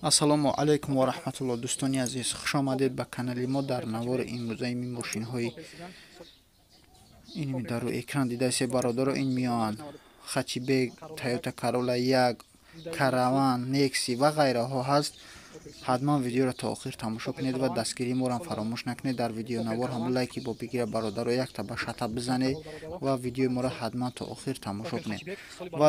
Ассалому алайкум ва раҳматуллоҳ, дӯстони азиз, хуш омадед ба канали мо. Дар навори имрӯзаи ин мошинҳои ин дар рӯи экран дидасе, бародаро, ин меоянд хатчбек, Toyota Corolla 1, Караван, Nexi ва ғайраҳо ҳаст. Ҳатман видеоро то охир тамошо кунед ва дастгирии моро фаромӯш накунед. Дар видеонавор ҳам лайки бо бигира, бародаро, якта ба шата бизанед ва видеои моро ҳатман то охир тамошо кунед. Ва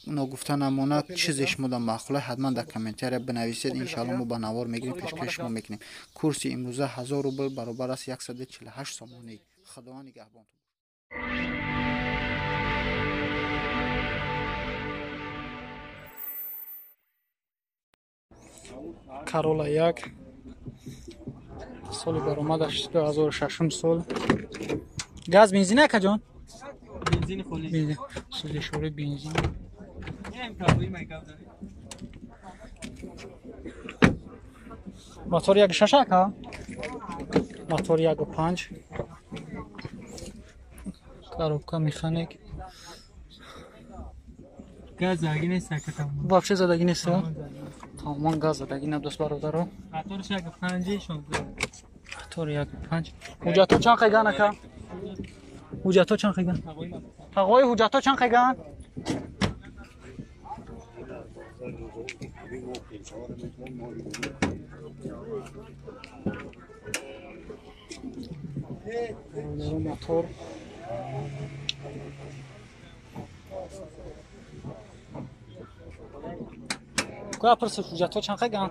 ногуфта намонад, чизе шумо маъқула, ҳатман дар комментария бинависед. Иншаалло мо ба навор мегирем, пешкаши шумо мекунем. Курси имрӯза 1000 рубл баробар аст 148 сомонӣ. Худованд нигаҳбон. Corolla 1, соли баромадаш 2006 сол. Газ, бензин, акаҷон? Бензини холис. Сӯзишвори бензин. Мотор 1.6, ака? Мотор 1.5. Коробка механик. Газ задаги нест, ака, тамом. Вообще задаги нест, тамоман газ задаги набудааст, бародаро. Моторш 1.5, 16. Мотор 1.5. Ҳуҷҷатҳо чанд қайган, ака? Ҳуҷҷатҳо чанд қайган? Тағои, ҳуҷҷатҳо чанд қайган? Бародаро, мотор куя пурсид, ҳуҷҷатҳо чанд қайган?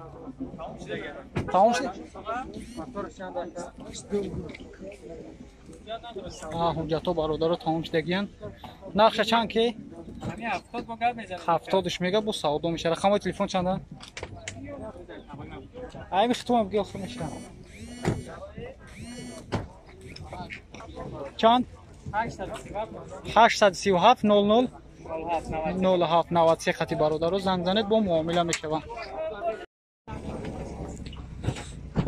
Тамом шуд? Ҳуҷҷатҳо, бародаро, тамом шудагиянд. Нархша чанд ки? 70-ш мега, бо савдо мешава. Рақамҳои телефон чанда? Айми хитумам биги, охир мешава. Чанд? 837 00 07 93 хати, бародаро, занг занед, бо муомила мешаванд.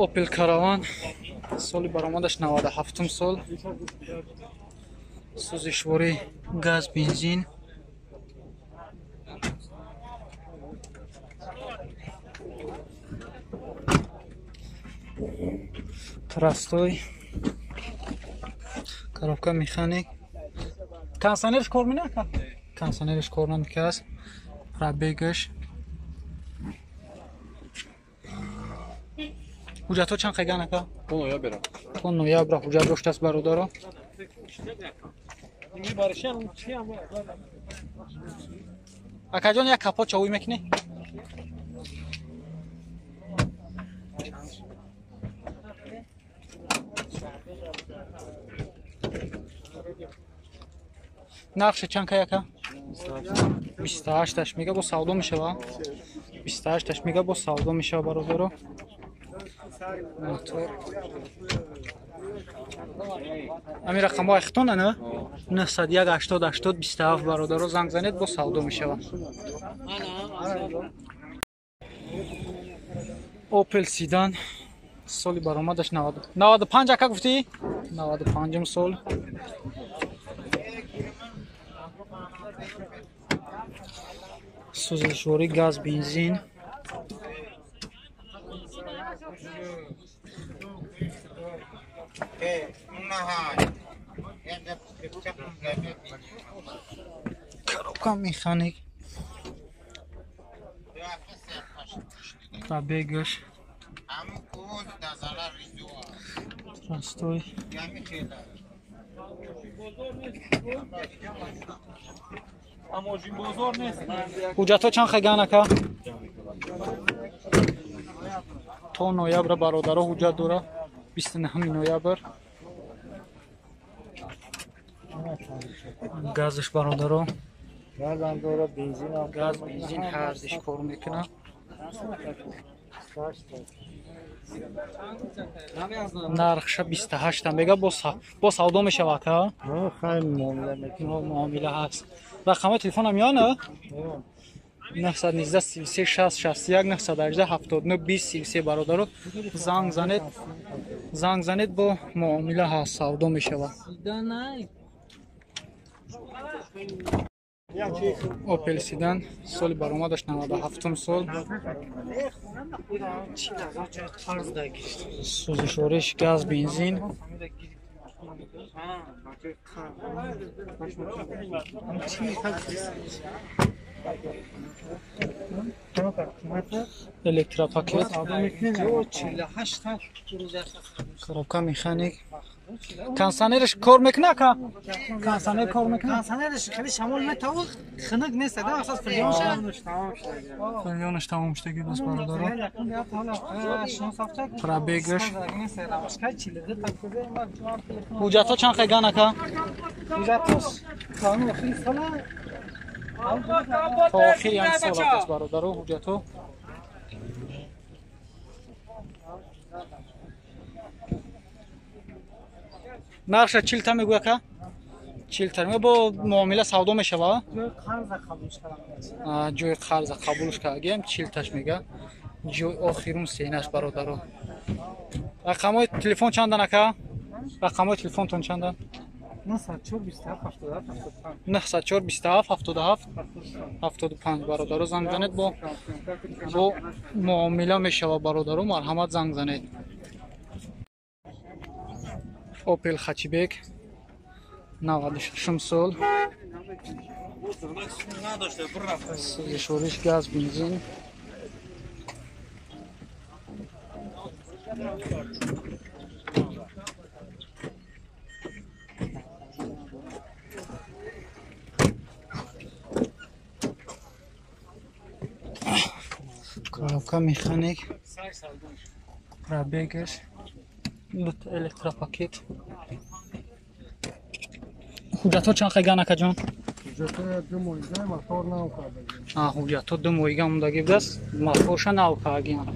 Opel Caravan, соли баромадаш 97 сол, сӯзишворӣ газ, бензин. Простой, коробка механик. Кондиционерш кор менакад? Кондиционерш кор намекард. Пробегаш. Ҳуҷҷатҳо чанд қайган, ака? То ноябра. То ноябра ҳуҷҷат доштааст, бародаро. Акаҷон, як капот чавӯй мекунӣ? Нархша чанд кай, ака? 28-таш мега, бо савдо мешава. 28-таш мега, бо савдо мешава, бародаро. Мотор. Ами рақамҳои хитона, на? 901 80 80 27, бародаро, занг занед, бо савдо мешава. Opel Sedan, соли баромадаш 90 95, ака, гуфтӣ? 95 сол. Сӯзишворӣ газ, бензин. Коробка механик. Пробегаш. Простой. Ҳуҷҷатҳо чанд қайган, ака? То ноябра, бародаро, ҳуҷҷат дора. 29 ноябр. Газш, бародаро. Газ, бензин ҳардиш кор мекунад. Нархша 28 мега, бо савдо мешава, ака? Муомила ҳаст. Рақамҳои телефонам ё на? 919 33 60 61, 918 79 20 33, бародаро, занг занед, занг занед, бо муомила ҳаст, савдо мешава. Опел седан, соли баромадаш 97 сол. Сӯзишвориш газ, бензин. Электропакет. Коробка механик. Кондиционерш кор мекунад ака? Кондиционер кор мекунад? Кондиционерш хеле шамол метавад, хунук нест, да, асос филионш. Филионш тамом шудаги дӯст бародаро. Пробегаш. Ҳуҷҷатҳо чанд қайган ака? Ҳуҷҷатҳо қонун охири сола. То охири ҳамин сола дӯст бародаро ҳуҷҷатҳо. Нархша 40 та мегӯяд ака? 40 та. Бо муомила савдо мешава? Ҷои қарза қабулш кардагиам 40 таш мега. Ҷои охирум сенаш бародаро. Рақамҳои телефон чандан ака? Рақамҳои телефонтон чандан? 904 27 77 75. 904 27 77 75 бародаро занг занед, бо муомила мешава бародаро, марҳамат занг занед. Опел Хачибек 96 сол. Сӯзишвориш газ, бензин. Коробка механик. Пробегаш. Электропакет. Ҳуҷҷатҳо чанд қайган акаҷон? Ҳуҷҷатҳо 2 моҳига мондагӣ будааст, моторша нав кардагиам.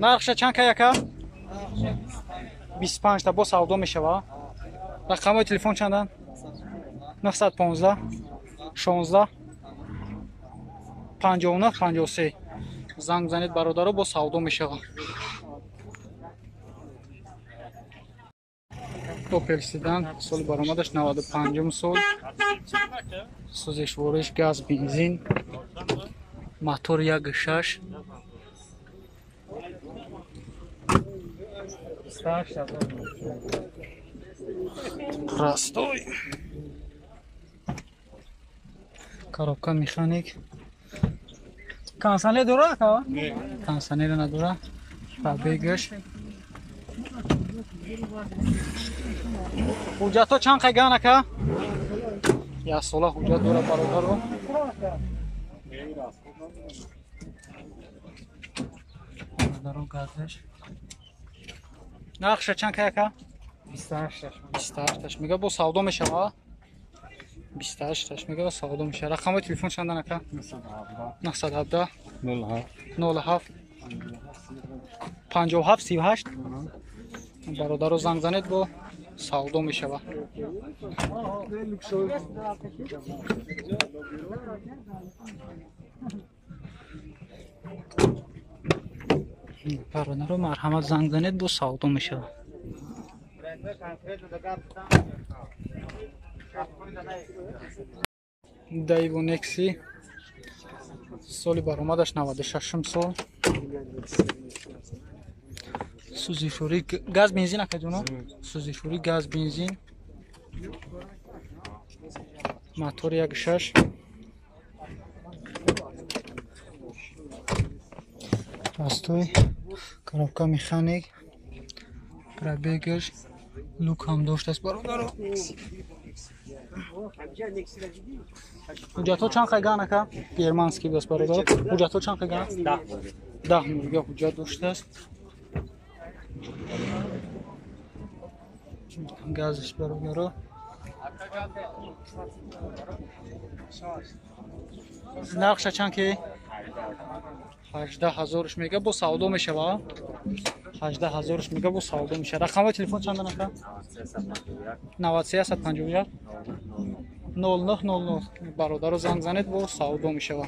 Нархша чанд кай ака? 25 та. Бо савдо мешава. Рақамҳои телефон чанданд? 915 16 59 53. Занг занед бародаро, бо савдо мешава. Опел седан, соли баромадаш 95 сол. Сӯзишвориш газ, бензин. Мотор 1.6. Простой. Коробка механик. Кондиционер дора ака? Кондиционер надора. Пробегаш. Ҳуҷҷатҳо чанд қайган ака? Як сола ҳуҷҷат дора бародаро. Бародаро газаш. Нархша чанд кай ака? 28 таш мега. Бо савдо мешава? 28 таш мега, бо савдо мешава. Рақамҳои телефон чандан ака? 917 07 57 38. Бародаро занг занед, бо савдо мешава. Бародаро марҳамат занг занед, бо савдо мешава. Дайво Некси, соли баромадаш 96 сол. Сӯзишворӣ газ, бензин акаҷоно? Сӯзишворӣ газ, бензин. Мотор 1.6. Простой. Коробка механик. Пробегаш. Люк ҳам доштааст бародаро. Ҳуҷҷатҳо чанд қайган ака? Германский будааст бародаро. Ҳуҷҷатҳо чанд қайган? 10 моҳига ҳуҷҷат доштааст. Газаш бародаро. Нархша чанд ки? 18 ҳазорш мега, бо савдо мешава. 18 ҳазорш мега, бо савдо мешава. Рақамҳои телефон чандан ака? 93 151 09 00. Бародаро занг занед, бо савдо мешава.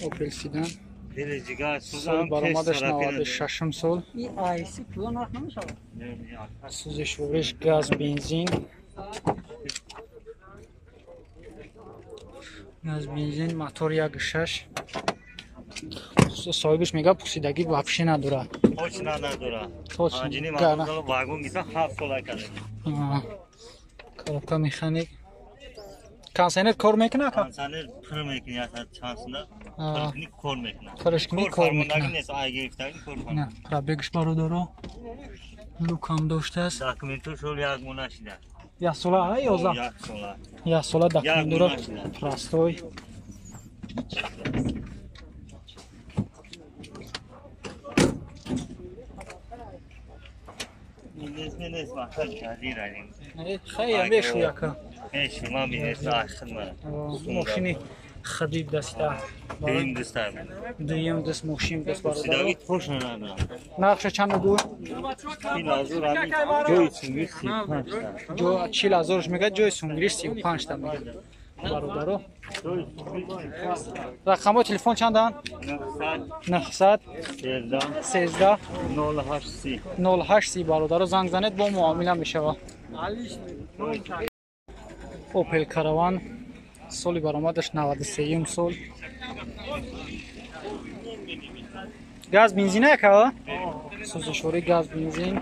Опел седан Сол баромадаш 96 сол. Сӯзишвориш газ, бензин. Газ, бензин, мотор 1.6. Соҳибиш мега пусидагӣ вообще надора. Точно надора. Точно. Вагон гиса 7 сола карда. Коробка механик. Консейнер кор мекунад? Консейнер пур мекунад, чанд сина пур кор мекунад. Пурш кор мекунад. Нест, ай гирифтагӣ кор мекунад. Пробегш бародаро. Лукам доштааст. Документаш шол як моҳ нашида. Як сола, ҳа, 11. Як сола. Як сола документ дора. Простой. Хай мешу яка. Мешу, ман бинеса хидмат. Мошини хадиб даста. Дуюм даста. Дуюм даст мошин даст бародар. Хуш надорам. Нархша чанд буд? 40,000 ами ҷои сунгир 35 та. Ҷо 40,000 мега ҷои сунгириш 35 та мега. Бародаро. Рақамҳои телефон чанданд? 900 13 08 08 бародаро занг занед бо муомила мешавад. Opel Caravan соли баромадаш 93 сол. Газ бензин яка? Сӯзишворӣ газ бензин.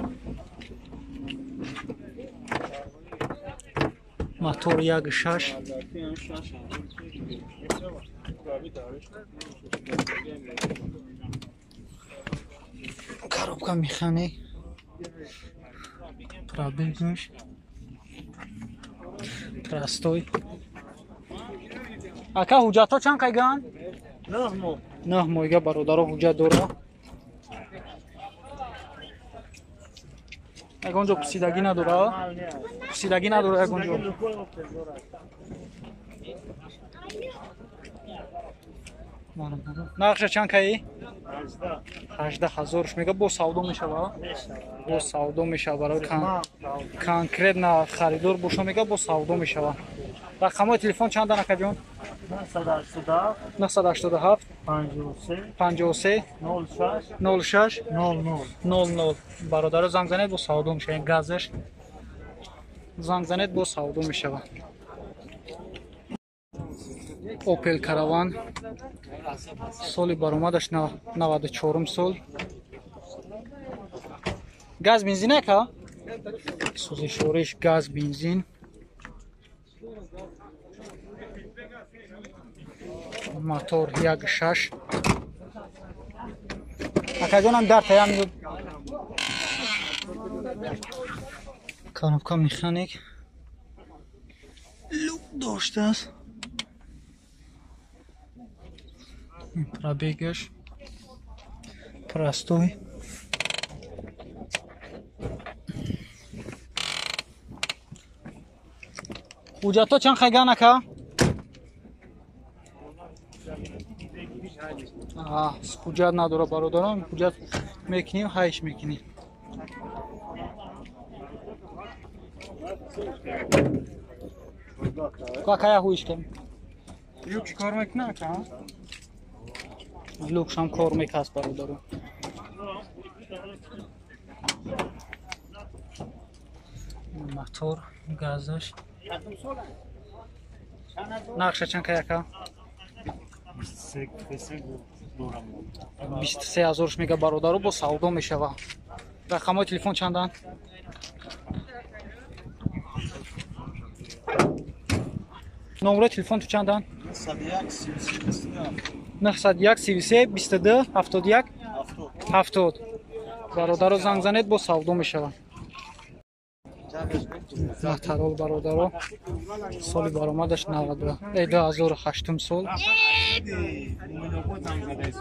Мотор 1.6. Коробка механик. Пробегаш. Простой. Ака ҳуҷҷатҳо чанд қайган? 9 моҳ. 9 моҳига бародаро ҳуҷҷат дора. Ягон ҷо пусидагӣ надора? Пусидагӣ надора ягон ҷо. Нархша чанд каи? 18,000 мега бо савдо мешава? Бо савдо мешава барои конкретно харидор боша мега бо савдо мешава. Рақамҳои телефон чандан акаҷон? 987 53 06 00 00. Бародаро занг занед бо савдо мешава. Газаш занг занед бо савдо мешава. Opel Caravan соли баромадаш 94 сол. Газ бензин ака? Сӯзишвориш газ бензин. Мотор 1.6. Акаҷонам дар таям. Коробка механик. Люк доштааст. Пробегаш простой. Ҳуҷҷатҳо чанд хайган ака? Ҳуҷҷат надора бародарон, ҳуҷҷат мекунем, ҳайш мекунем. Какая ҳуишкем? Люк чӣ кор мекунад ака? Люкшам кор мекаст бародаро. Мотор, газаш. Нархша чанд каяка? 23,000 мега бародаро бо савдо мешава. Рақамҳои телефон чанданд? Номерои телефон ту чанданд? 901 33 22 71 70. Бародаро занг занед бо савдо мешава. Натарол бародаро соли баромадаш 2008 сол.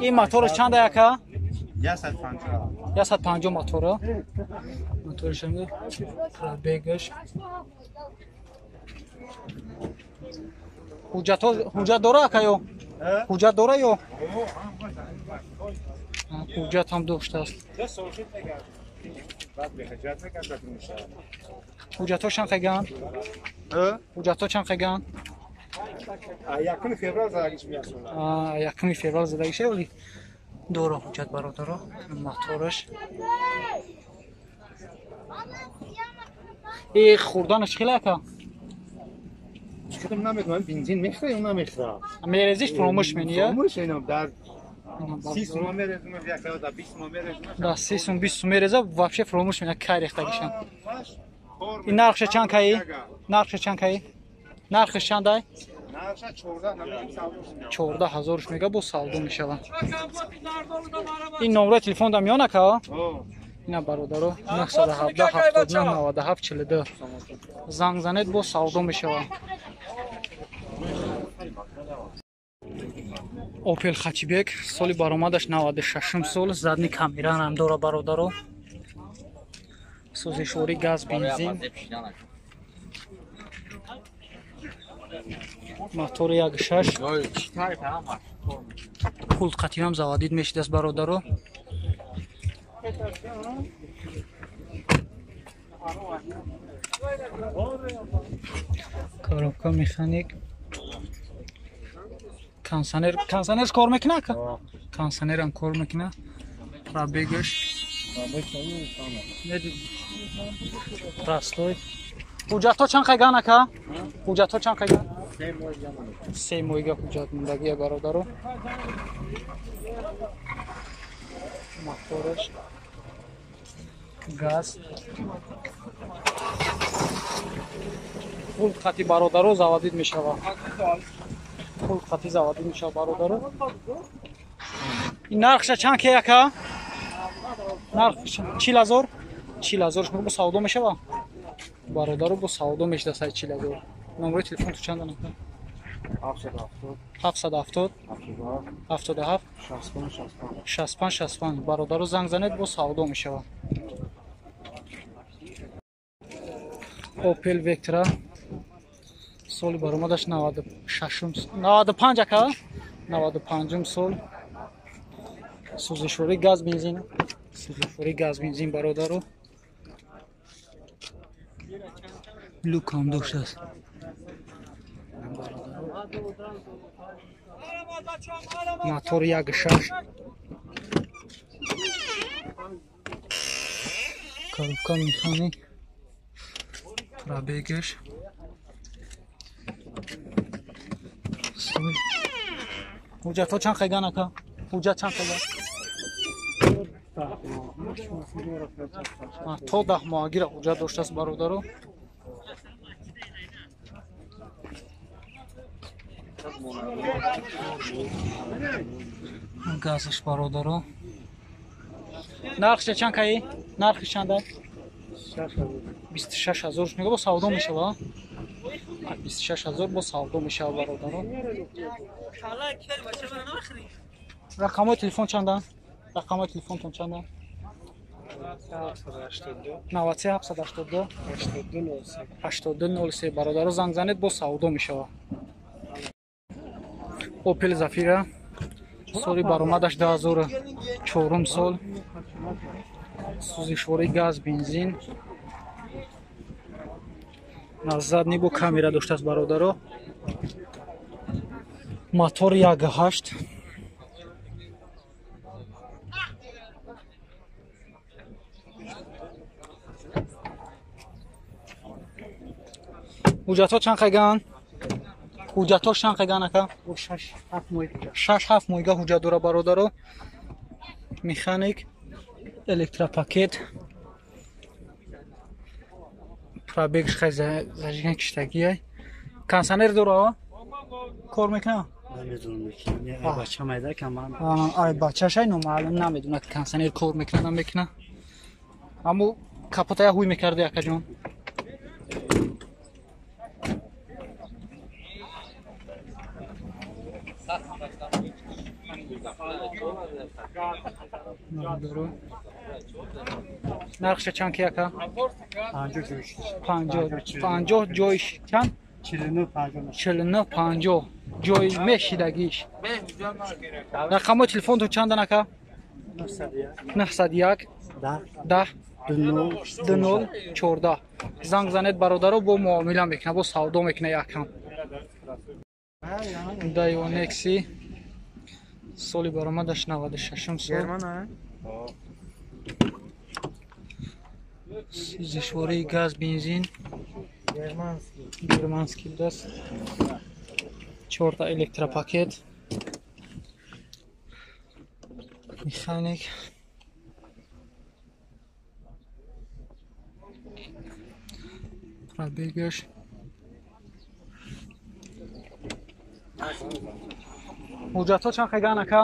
Ин мотораш чанда яка? 150 мотора. Мотораш пробегаш. Ҳуҷҷат дора ака ё? Ҳуҷҷат дора ё? Ҳуҷҷат ҳам доштааст. Ҳуҷҷатҳо чанд қайган? Ҳуҷҷатҳо чанд қайган? 1 феврал задагиш меясола. 1 феврал задагиш вали Дора ҳуҷҷат бародаро, мотораш. Э хӯрданаш хеле ака? Чикам намедонам, бензин мехӯра ё намехӯра. Мерезиш фаромӯш мения? Фаромӯш инам дар 30 сум мерезам, як да 20 сум мерезам. Да 30 сум 20 сум мереза, вообще фаромӯш мена кай рехтагишан. Ин нархша чанд каи? Нархша чанд каи? Нархш чандай? Нархша 14 намедонам савдо. 14 ҳазорш мега бо савдо мешава. Ин номраи телефон да миён ака? Ина бародаро 917 79 97 42 занг занед бо савдо мешава. Opel Hatchback соли баромадаш 96 сол, задни камера ҳам дора бародаро. Сӯзишворӣ газ бензин. Мотори 1.6. Пулт қатиам заводид мешидаст бародаро. Коробка механик. Консанер, консанер кор мекуна ака? Консанерам кор мекуна. Пробегаш. Простой. Ҳуҷҷатҳо чанд қайган ака? Ҳуҷҷатҳо чанд қайган? 3 моҳига ҳуҷҷат мондагия бародаро. Мотораш. Газ. Пулт қати бародаро заводид мешава. Пулт қати заводид мешава бародаро. Ин нархша чанд ке ака? Нарх 40000? 40000 шумо бо савдо мешава? Бародаро бо савдо мешда сай 40000. Номери телефон ту чанд анака? 770 77 65 65. Бародаро занг занед бо савдо мешава. Opel Vectra соли баромадаш 96 95 ака? 95 сол. Сӯзишворӣ газ бензин. Сӯзишворӣ газ бензин бародаро. Люк ҳам доштааст. Мотор 1.6. Коробка механик. Пробегаш. Ҳуҷҷатҳо чанд қайган ака? Ҳуҷҷат чанд қайган? То 10 моҳагира ҳуҷҷат доштааст бародаро. Газаш бародаро. Нархша чанд каи? Нархш чанда? 26000 мега бо савдо мешава. 26000 бо савдо мешава бародаро. Рақамҳои телефон чанда? Рақамҳои телефонтон чанда? 93 782 82 03. Бародаро занг занед бо савдо мешава. Opel Zafira соли баромадаш 2004 сол. Сӯзишворӣ газ бензин. Задни бо камера доштааст бародаро. Мотор 1.8. Ҳуҷҷатҳо чанд қайган? Ҳуҷҷатҳо чанд қайган ака? 6-7 моҳига ҳуҷҷат дора бародаро. Механик, электропакет. Пробегш хай зажиган киштагия. Консанер дора? Кор мекуна? Намедонам, бача майда каман. Ай бачашай номаълум намедонад консанер кор мекуна намекуна. Аммо капотая ҳуй мекарди акаҷон. Нархша чанд ки ака? 50 ҷойш чанд? 49 50 ҷой мешидагиш. Рақамҳои телефонтон чандан ака? 901 10 20 14. Занг занед бародаро, бо муомила мекуна, бо савдо мекуна якам. Daewoo Nexi Соли баромадаш 96 сол. Сӯзишвории газ, бензин. Германский будааст. Чорта электропакет. Механик. Пробегаш. Ҳуҷҷатҳо чанд хеган ака?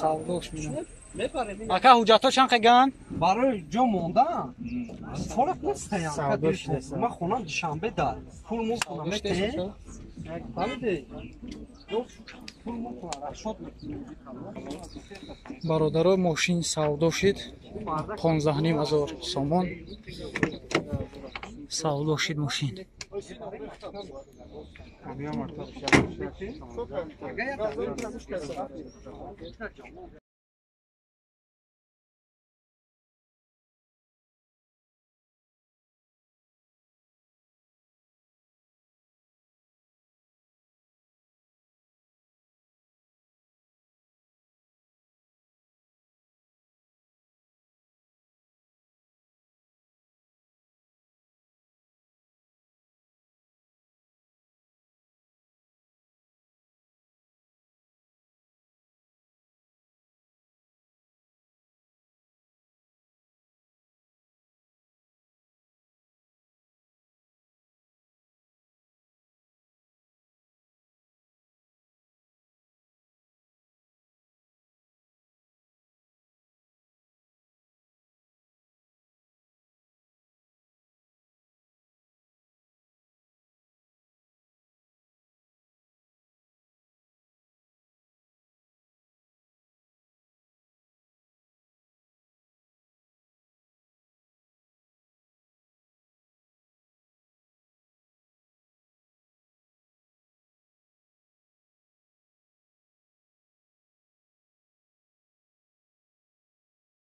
Савдош минам. Ака ҳуҷҷатҳо чанд хеган? Барои ҷо мондан форқ нест. Ман хонам Душанбе дар. Пул мо хона метем. Бародаро, мошин савдо шид 15 500 сомон савдо шид мошин.